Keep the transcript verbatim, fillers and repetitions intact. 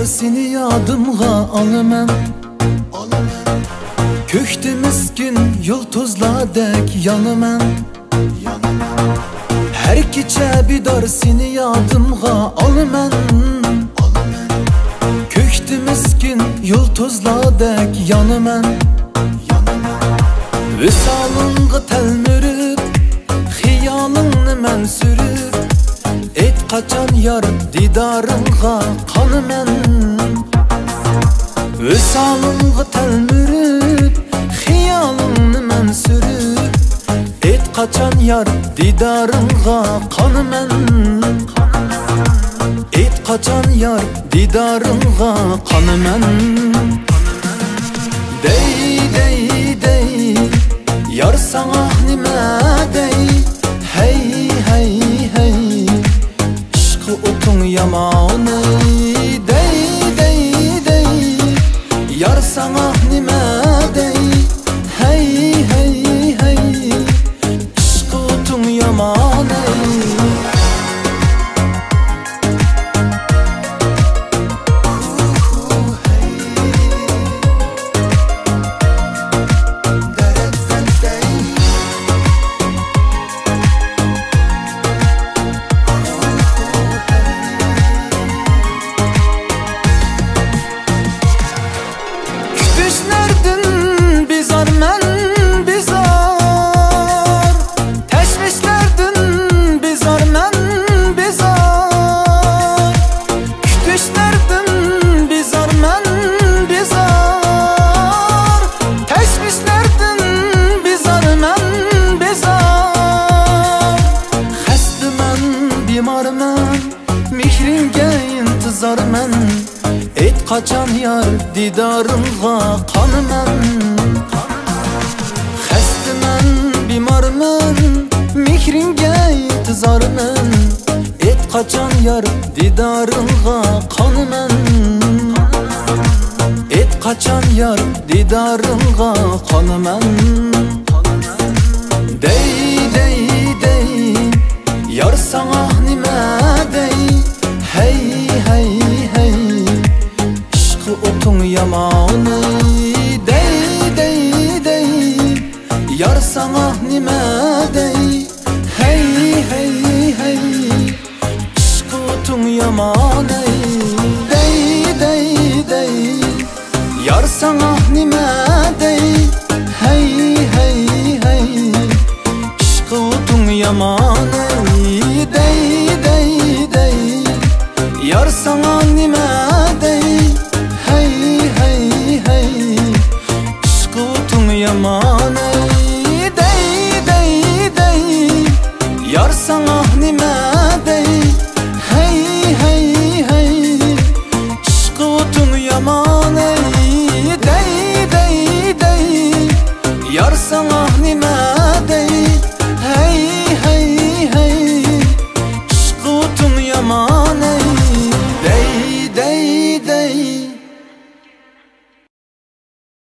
سېنى يادىمغا ئالىمەن. كۆكتە مىسكىن يۇلتۇزلاردەك يانىمەن. ھەر كېچە بىدار سېنى يادىمغا ئالىمەن. كۆكتە مىسكىن يۇلتۇزلاردەك يانىمەن. ۋىسالىڭغا تەلمۈرۈپ، خىيالىڭنى مەن سۈرۈپ، ھېچقاچان يار دىدارىڭغا قانىمەن. ۋىسالىڭغا تەلمۈرۈپ، خىيالىڭنى مەن سۈرۈپ، ھېچقاچان يار دىدارىڭغا قانىمەن. ھېچقاچان يار دىدارىڭغا قانىمەن. دەي، دەي، دەي، يار ساڭا نېمە دەي؟ ھەي، ھەي، ھەي، ئىشقى ئوتۇڭ يامان، ئەي، دەي، دەي، دەي، يار ساڭا نېمە دەي؟ ھەي، ھەي، ھەي، ئىشقى ئوتۇڭ يامان، ئەي. كۈتۈشلەردىن بىزارمەن، بىزار. تەشۋىشلەردىن بىزارمەن، بىزار. كۈتۈشلەردىن بىزارمەن، بىزار. تەشۋىشلەردىن بىزارمەن، بىزار. خەستىمەن، بىمارمەن، مېھرىڭگە ئىنتىزارمەن. ھېچقاچان يار دىدارىڭغا قانىمەن. خەستىمەن، بىمارمەن، مېھرىڭگە ئىنتىزارمەن. ھېچقاچان يار دىدارىڭغا قانىمەن. ھېچقاچان يار دىدارىڭغا قانىمەن. دەي، دەي، دەي، يار ساڭا نېمە دەي؟ ھەي، ھەي، ھەي، ئىشقى ئوتۇڭ يامان، ئەي، دەي، دەي، دەي، يار ساڭا نېمە دەي؟ ھەي، ھەي، ھەي، ئىشقى ئوتۇڭ يامان، ئەي، دەي، دەي، دەي، يار ساڭا نېمە دەي؟ ھەي، ھەي، ھەي، ئىشقى ئوتۇڭ يامان، ئەي، دەي، دەي، دەي، يار ساڭا نېمە دەي؟ ھەي، ھەي، ھەي، ئىشقى ئوتۇڭ يامان، ئەي، دەي، دەي، دەي، يار ساڭا نېمە دەي؟